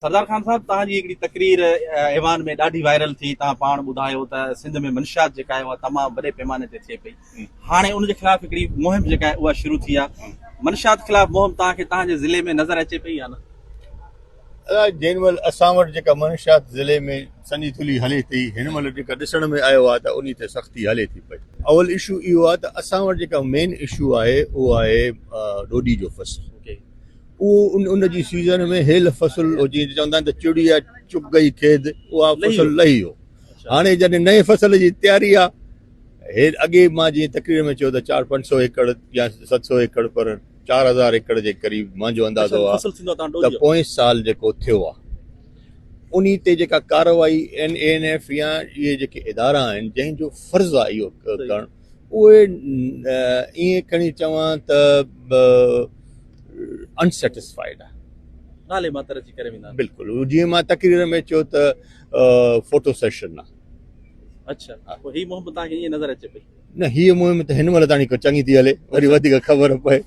سردار خان صاحب توهان جي هڪڙي تقرير ايوان ۾ ڏاڍي وائرل ٿي توهان پاڻ ٻڌايو ته سنڌ ۾ منشيات جيڪا آهي اها تمام وڏي پيماني تي ٿئي پئي هاڻي ان جي خلاف هڪڙي مهم جيڪا آهي اها شروع ٿي آهي منشيات خلاف مهم توهان کي توهان جي ضلعي ۾ نظر اچي پئي يا نه؟ ادا جنهن مهل اسان وٽ جيڪا منشيات ضلعي ۾ سني ٿلهي هلي ٿي هن مهل جيڪا ڏسڻ ۾ آيو آهي ته انهي تي سختي هلي ٿي پئي اول اشو اهو آهي ته اسان وٽ جيڪا مين اشو آهي اهو آهي ڏوڏي جو فصل اهو ان ان جي سيزن ۾ هيل فصل هو جيئن چوندا آهن ته چڙيا چگ گئي کيد اها فصل لهي ويو هاڻي جڏهن نئين فصل جي تياري آ هي اڳي مان جيئن تقرير ۾ چيو ته چار 500 ايڪڙ يا 700 ايڪڙ پر 4000 ايڪڙ جي قريب مانجو اندازو آ ته پوئين سال جيڪو ٿيو آ انهي تي جيڪا ڪارروائي اين اي اين ايف يا اهي جيڪي ادارا آهن جنهن جو فرض آ اهو ڪرڻ اهي ائين کڻي چوان ته انسيٽسفائيڊ آهي. نالي ماتر جي ڪري ويندا آهن. بلڪل جيئن مان تقرير ۾ چيو ته فوٽو سيشن آهي. اڇا پوء هي مهم به توهان کي ائين نظر اچي پئي. نه هيء مهم ته هن مهل تاڻي چڱي ٿي هلي وري وڌيڪ خبر پئي.